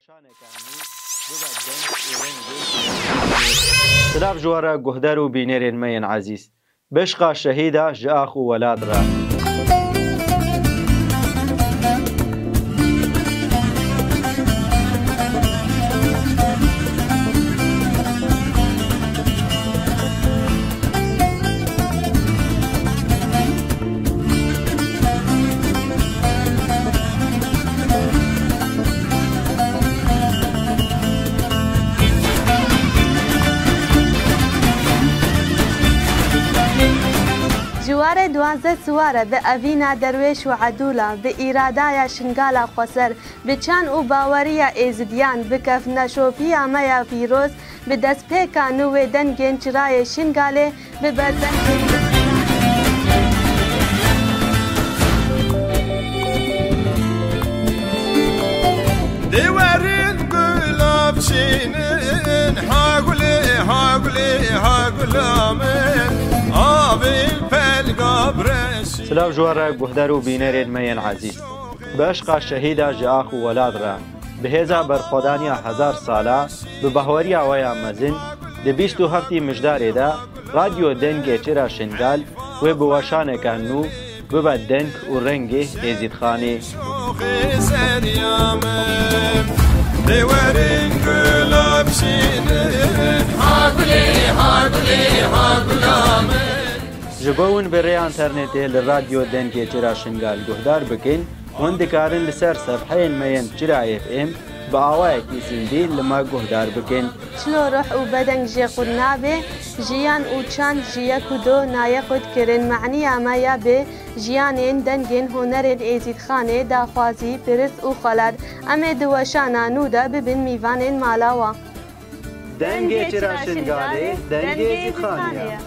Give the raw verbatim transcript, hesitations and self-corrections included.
Şaneke nû bibe deng û rengê. Silav ji we re guhdar û bînerên me yên ezîz. Bişqa şehîda ji ax û welat re. Ji warê duwazdeh siware bi evîna derwêş û edûla, bi îradaya Şingala xweser, bi çand û baweriya Êzidiyan, bi kevneşopiya me ya pîroz, bi destpêka nû wê dengên çirayê Şingalê bi berzeng. Dê werin gulav çînin, ha gulê, ha gulê, ha gula min, avê pelga bireşî. Silav ji we re guhdar û bînerên me yên ezîz. Bi eşqa şehîda ji ax û welat re, bi hêza berxwedaniya hezar sala, bi bahweriya we ya mezin, di bîst û heftî Mijdarê de Radyo Dengê Çira Şingal wê bi weşaneke nû bibe deng û rengê Êzîdxanê. Dê werin gula bişînin, ha gulê, ha gulê, ha gula min. Ji bo hûn bi rêya înternetê li Radyo Dengê Çira Şingal guhdar bikin, hûn dikarin li ser sefheyên me yên Çira F M bi awayekî zindî li me guhdar bikin. Çilo ruh û beden jê qut nabe, jiyan û çand ji yek û do naye qut kirin. Maniya me ya bi jiyanên, dengên, hunerên Êzîdxanê, daxwazî, pirs û xelat. Em ê di weşana nû de bibin mîvanên mala we. Dengê Çira Şingalê, dengê Êzîdxanê ye.